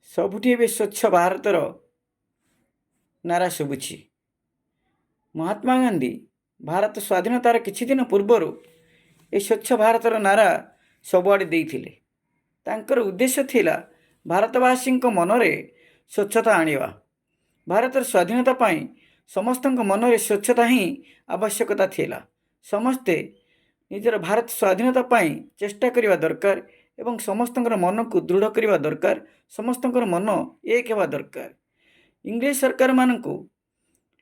ସବୁଠି ଏବେ ସ୍ୱଚ୍ଛ ଭାରତର ନାରା ଶୁଭୁଛି। ମହାତ୍ମା ଗାନ୍ଧୀ ଭାରତ ସ୍ୱାଧୀନତାର କିଛି ଦିନ ପୂର୍ବରୁ ଏ ସ୍ୱଚ୍ଛ ଭାରତର ନାରା ସବୁଆଡ଼େ ଦେଇଥିଲେ। ତାଙ୍କର ଉଦ୍ଦେଶ୍ୟ ଥିଲା ଭାରତବାସୀଙ୍କ ମନରେ ସ୍ୱଚ୍ଛତା ଆଣିବା। ଭାରତର ସ୍ୱାଧୀନତା ପାଇଁ ସମସ୍ତଙ୍କ ମନରେ ସ୍ୱଚ୍ଛତା ହିଁ ଆବଶ୍ୟକତା ଥିଲା। ସମସ୍ତେ ନିଜର ଭାରତ ସ୍ୱାଧୀନତା ପାଇଁ ଚେଷ୍ଟା କରିବା ଦରକାର ଏବଂ ସମସ୍ତଙ୍କର ମନକୁ ଦୃଢ଼ କରିବା ଦରକାର, ସମସ୍ତଙ୍କର ମନ ଏକ ହେବା ଦରକାର। ଇଂରେଜ ସରକାରମାନଙ୍କୁ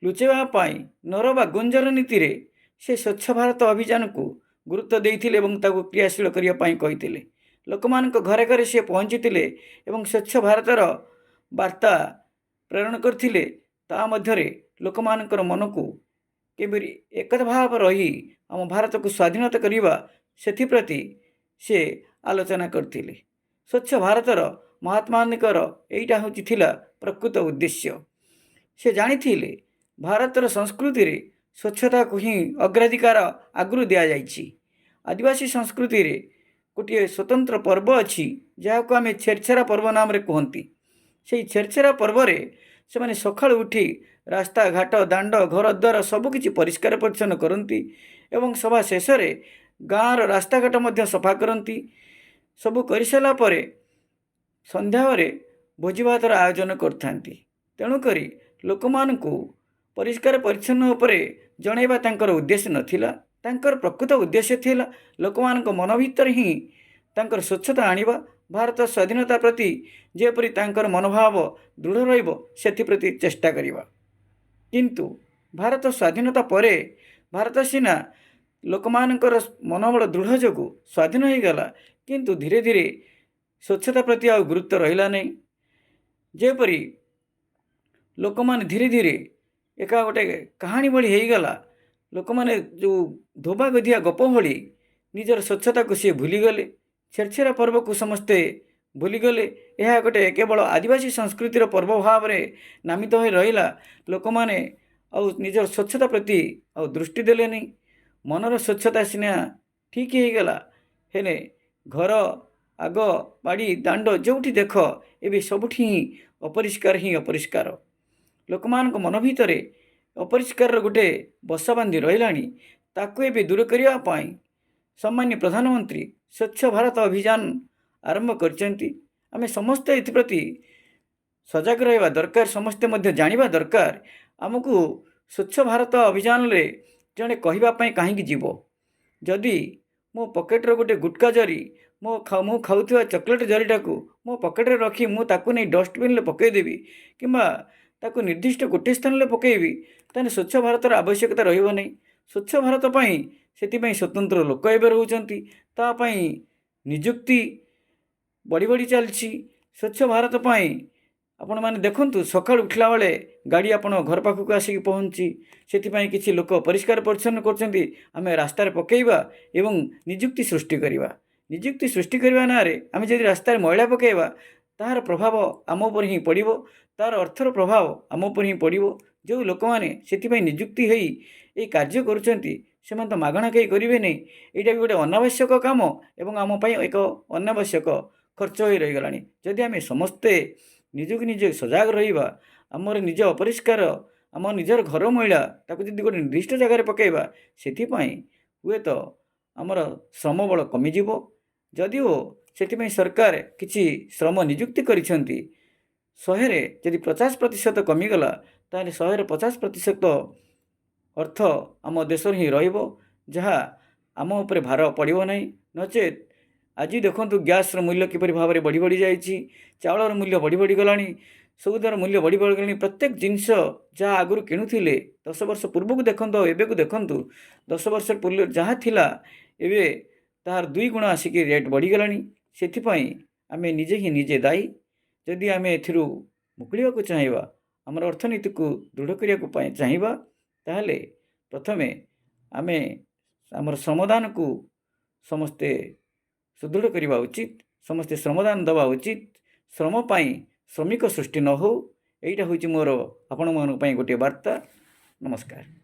ଲୁଚାଇବା ପାଇଁ ନର ବା ଗୁଞ୍ଜର ନୀତିରେ ସେ ସ୍ୱଚ୍ଛ ଭାରତ ଅଭିଯାନକୁ ଗୁରୁତ୍ୱ ଦେଇଥିଲେ ଏବଂ ତାକୁ କ୍ରିୟାଶୀଳ କରିବା ପାଇଁ କହିଥିଲେ। ଲୋକମାନଙ୍କ ଘରେ ଘରେ ସେ ପହଞ୍ଚିଥିଲେ ଏବଂ ସ୍ୱଚ୍ଛ ଭାରତର ବାର୍ତ୍ତା ପ୍ରେରଣ କରିଥିଲେ। ତା ମଧ୍ୟରେ ଲୋକମାନଙ୍କର ମନକୁ କିପରି ଏକତା ଭାବ ରହି ଆମ ଭାରତକୁ ସ୍ୱାଧୀନତା କରିବା, ସେଥିପ୍ରତି ସେ ଆଲୋଚନା କରିଥିଲେ। ସ୍ୱଚ୍ଛ ଭାରତର ମହାତ୍ମା ଗାନ୍ଧୀଙ୍କର ଏଇଟା ହେଉଛି ଥିଲା ପ୍ରକୃତ ଉଦ୍ଦେଶ୍ୟ। ସେ ଜାଣିଥିଲେ ଭାରତର ସଂସ୍କୃତିରେ ସ୍ୱଚ୍ଛତାକୁ ହିଁ ଅଗ୍ରାଧିକାର ଆଗରୁ ଦିଆଯାଇଛି। ଆଦିବାସୀ ସଂସ୍କୃତିରେ ଗୋଟିଏ ସ୍ୱତନ୍ତ୍ର ପର୍ବ ଅଛି, ଯାହାକୁ ଆମେ ଛେରଛେରା ପର୍ବ ନାମରେ କୁହନ୍ତି। ସେଇ ଛେରଛେରା ପର୍ବରେ ସେମାନେ ସକାଳୁ ଉଠି ରାସ୍ତାଘାଟ, ଦାଣ୍ଡ, ଘରଦ୍ୱାର ସବୁକିଛି ପରିଷ୍କାର ପରିଚ୍ଛନ୍ନ କରନ୍ତି ଏବଂ ସଭା ଶେଷରେ ଗାଁର ରାସ୍ତାଘାଟ ମଧ୍ୟ ସଫା କରନ୍ତି। ସବୁ କରିସାରିଲା ପରେ ସନ୍ଧ୍ୟାରେ ଭୋଜିଭାତର ଆୟୋଜନ କରିଥାନ୍ତି। ତେଣୁକରି ଲୋକମାନଙ୍କୁ ପରିଷ୍କାର ପରିଚ୍ଛନ୍ନ ଉପରେ ଜଣାଇବା ତାଙ୍କର ଉଦ୍ଦେଶ୍ୟ ନଥିଲା। ତାଙ୍କର ପ୍ରକୃତ ଉଦ୍ଦେଶ୍ୟ ଥିଲା ଲୋକମାନଙ୍କ ମନ ଭିତରେ ହିଁ ତାଙ୍କର ସ୍ୱଚ୍ଛତା ଆଣିବା, ଭାରତ ସ୍ୱାଧୀନତା ପ୍ରତି ଯେପରି ତାଙ୍କର ମନୋଭାବ ଦୃଢ଼ ରହିବ ସେଥିପ୍ରତି ଚେଷ୍ଟା କରିବା। କିନ୍ତୁ ଭାରତ ସ୍ୱାଧୀନତା ପରେ ଭାରତ ସିନା ଲୋକମାନଙ୍କର ମନୋବଳ ଦୃଢ଼ ଯୋଗୁଁ ସ୍ୱାଧୀନ ହୋଇଗଲା, କିନ୍ତୁ ଧୀରେ ଧୀରେ ସ୍ୱଚ୍ଛତା ପ୍ରତି ଆଉ ଗୁରୁତ୍ୱ ରହିଲା ନାହିଁ। ଯେପରି ଲୋକମାନେ ଧୀରେ ଧୀରେ ଏକା ଗୋଟେ କାହାଣୀ ଭଳି ହୋଇଗଲା, ଲୋକମାନେ ଯେଉଁ ଧୋବା ଗଧିଆ ଗପ ଭଳି ନିଜର ସ୍ୱଚ୍ଛତାକୁ ସିଏ ଭୁଲିଗଲେ। ଛେରଛେରା ପର୍ବକୁ ସମସ୍ତେ ଭୁଲିଗଲେ। ଏହା ଗୋଟେ କେବଳ ଆଦିବାସୀ ସଂସ୍କୃତିର ପର୍ବ ଭାବରେ ନାମିତ ହୋଇ ରହିଲା। ଲୋକମାନେ ଆଉ ନିଜର ସ୍ୱଚ୍ଛତା ପ୍ରତି ଆଉ ଦୃଷ୍ଟି ଦେଲେନି। ମନର ସ୍ୱଚ୍ଛତା ସିନା ଠିକ୍ ହୋଇଗଲା, ହେଲେ ଘର ଆଗ, ବାଡ଼ି, ଦାଣ୍ଡ ଯେଉଁଠି ଦେଖ ଏବେ ସବୁଠି ହିଁ ଅପରିଷ୍କାର ହିଁ ଅପରିଷ୍କାର। ଲୋକମାନଙ୍କ ମନ ଭିତରେ ଅପରିଷ୍କାରର ଗୋଟେ ବସା ବାନ୍ଧି ରହିଲାଣି। ତାକୁ ଏବେ ଦୂର କରିବା ପାଇଁ ସମ୍ମାନୀୟ ପ୍ରଧାନମନ୍ତ୍ରୀ ସ୍ୱଚ୍ଛ ଭାରତ ଅଭିଯାନ ଆରମ୍ଭ କରିଛନ୍ତି। ଆମେ ସମସ୍ତେ ଏଥିପ୍ରତି ସଜାଗ ରହିବା ଦରକାର। ସମସ୍ତେ ମଧ୍ୟ ଜାଣିବା ଦରକାର, ଆମକୁ ସ୍ୱଚ୍ଛ ଭାରତ ଅଭିଯାନରେ ଜଣେ କହିବା ପାଇଁ କାହିଁକି ଯିବ? ଯଦି ମୋ ପକେଟ୍ର ଗୋଟେ ଗୁଟକା ଜରି, ମୋ ମୁଁ ଖାଉଥିବା ଚକୋଲେଟ୍ ଜରିଟାକୁ ମୋ ପକେଟ୍ରେ ରଖି ମୁଁ ତାକୁ ନେଇ ଡଷ୍ଟବିନ୍ରେ ପକାଇଦେବି କିମ୍ବା ତାକୁ ନିର୍ଦ୍ଦିଷ୍ଟ ଗୋଟିଏ ସ୍ଥାନରେ ପକାଇବି, ତାହେଲେ ସ୍ୱଚ୍ଛ ଭାରତର ଆବଶ୍ୟକତା ରହିବ ନାହିଁ। ସ୍ୱଚ୍ଛ ଭାରତ ପାଇଁ ସେଥିପାଇଁ ସ୍ୱତନ୍ତ୍ର ଲୋକ ଏବେ ରହୁଛନ୍ତି। ତା ପାଇଁ ନିଯୁକ୍ତି ବଢ଼ି ବଢ଼ି ଚାଲିଛି। ସ୍ୱଚ୍ଛ ଭାରତ ପାଇଁ ଆପଣମାନେ ଦେଖନ୍ତୁ, ସକାଳୁ ଉଠିଲା ବେଳେ ଗାଡ଼ି ଆପଣ ଘର ପାଖକୁ ଆସିକି ପହଞ୍ଚୁଛି। ସେଥିପାଇଁ କିଛି ଲୋକ ପରିଷ୍କାର ପରିଚ୍ଛନ୍ନ କରୁଛନ୍ତି। ଆମେ ରାସ୍ତାରେ ପକାଇବା ଏବଂ ନିଯୁକ୍ତି ସୃଷ୍ଟି କରିବା। ନିଯୁକ୍ତି ସୃଷ୍ଟି କରିବା ନାଁରେ ଆମେ ଯଦି ରାସ୍ତାରେ ମଇଳା ପକାଇବା, ତାହାର ପ୍ରଭାବ ଆମ ଉପରେ ହିଁ ପଡ଼ିବ। ତା'ର ଅର୍ଥର ପ୍ରଭାବ ଆମ ଉପରେ ହିଁ ପଡ଼ିବ। ଯେଉଁ ଲୋକମାନେ ସେଥିପାଇଁ ନିଯୁକ୍ତି ହୋଇ ଏଇ କାର୍ଯ୍ୟ କରୁଛନ୍ତି, ସେମାନେ ତ ମାଗଣା କେହି କରିବେ ନାହିଁ। ଏଇଟା ବି ଗୋଟେ ଅନାବଶ୍ୟକ କାମ ଏବଂ ଆମ ପାଇଁ ଏକ ଅନାବଶ୍ୟକ ଖର୍ଚ୍ଚ ହୋଇ ରହିଗଲାଣି। ଯଦି ଆମେ ସମସ୍ତେ ନିଜକୁ ନିଜେ ସଜାଗ ରହିବା, ଆମର ନିଜ ଅପରିଷ୍କାର, ଆମ ନିଜର ଘର ମଇଳା ତାକୁ ଯଦି ଗୋଟେ ନିର୍ଦ୍ଦିଷ୍ଟ ଜାଗାରେ ପକାଇବା, ସେଥିପାଇଁ ହୁଏତ ଆମର ଶ୍ରମବଳ କମିଯିବ। ଯଦିଓ ସେଥିପାଇଁ ସରକାର କିଛି ଶ୍ରମ ନିଯୁକ୍ତି କରିଛନ୍ତି, 100ରେ ଯଦି 50% କମିଗଲା, ତାହେଲେ 100ରେ 50% ଅର୍ଥ ଆମ ଦେଶରେ ହିଁ ରହିବ, ଯାହା ଆମ ଉପରେ ଭାର ପଡ଼ିବ ନାହିଁ। ନଚେତ୍ ଆଜି ଦେଖନ୍ତୁ ଗ୍ୟାସ୍ର ମୂଲ୍ୟ କିପରି ଭାବରେ ବଢ଼ି ବଢ଼ି ଯାଇଛି, ଚାଉଳର ମୂଲ୍ୟ ବଢ଼ି ବଢ଼ି ଗଲାଣି, ସଉଦାର ମୂଲ୍ୟ ବଢ଼ି ବଢ଼ି ଗଲାଣି। ପ୍ରତ୍ୟେକ ଜିନିଷ ଯାହା ଆଗରୁ କିଣୁଥିଲେ, 10 ବର୍ଷ ପୂର୍ବକୁ ଦେଖନ୍ତୁ ଆଉ ଏବେକୁ ଦେଖନ୍ତୁ, 10 ବର୍ଷ ପୂର୍ବେ ଯାହା ଥିଲା ଏବେ ତାହାର 2 ଗୁଣ ଆସିକି ରେଟ୍ ବଢ଼ିଗଲାଣି। ସେଥିପାଇଁ ଆମେ ନିଜେ ହିଁ ନିଜେ ଦାୟୀ। ଯଦି ଆମେ ଏଥିରୁ ମୁକୁଳିବାକୁ ଚାହିଁବା, ଆମର ଅର୍ଥନୀତିକୁ ଦୃଢ଼ କରିବାକୁ ପାଇଁ ଚାହିଁବା, ତାହେଲେ ପ୍ରଥମେ ଆମେ ଆମର ଶ୍ରମଦାନକୁ ସମସ୍ତେ ସୁଦୃଢ଼ କରିବା ଉଚିତ। ସମସ୍ତେ ଶ୍ରମଦାନ ଦେବା ଉଚିତ। ଶ୍ରମ ପାଇଁ ଶ୍ରମିକ ସୃଷ୍ଟି ନ ହେଉ, ଏଇଟା ହେଉଛି ମୋର ଆପଣମାନଙ୍କ ପାଇଁ ଗୋଟିଏ ବାର୍ତ୍ତା। ନମସ୍କାର।